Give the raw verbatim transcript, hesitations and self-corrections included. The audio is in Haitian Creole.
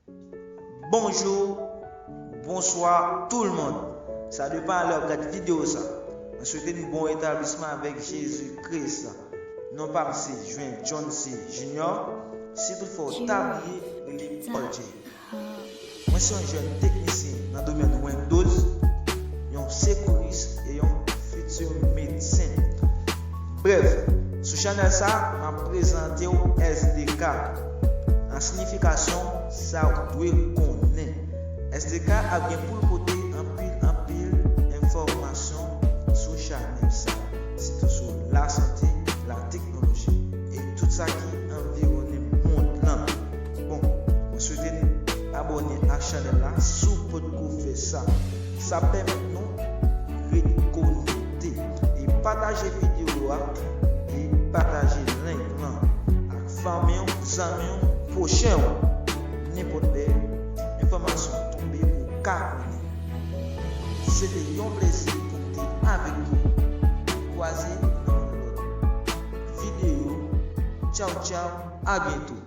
Bonjou, bonswa tout le monde. Sa depan lè w ap gad videyo sa. Mwen swete n bon retablisman avèk Jezi Kris. Non pa m se Jwen John C Junior. Si toutfwa w ta bliye, rele m Paul J. Mwen se yon jèn teknisyen nan domèn Windows, yon sekouris e yon fiti medsen. Brèf, sou chanèl sa, m ap prezante w S D K. An siyifikasyon, sa w dwe konnen. S D K ap gen pou l pote anpil, anpil enfòmasyon sou chanèl sa, sitou sou lasante, lateknoloji, e tout sa ki anviwonnen mond lan. Bon, mwen swete n abòne ak chanèl la si w potko fè sa. Sa pèmèt nou ret konekte. E pataje videyo a, e pataje link lan ak fanmi w, zanmi w, pwochen w. Nenpòt lè enfòmasyon tonbe, ou ka konnen. Se te yon plezi pou m te avèk nou. Kwaze nan yon lòt videyo. Tchaw, tchaw, a byento.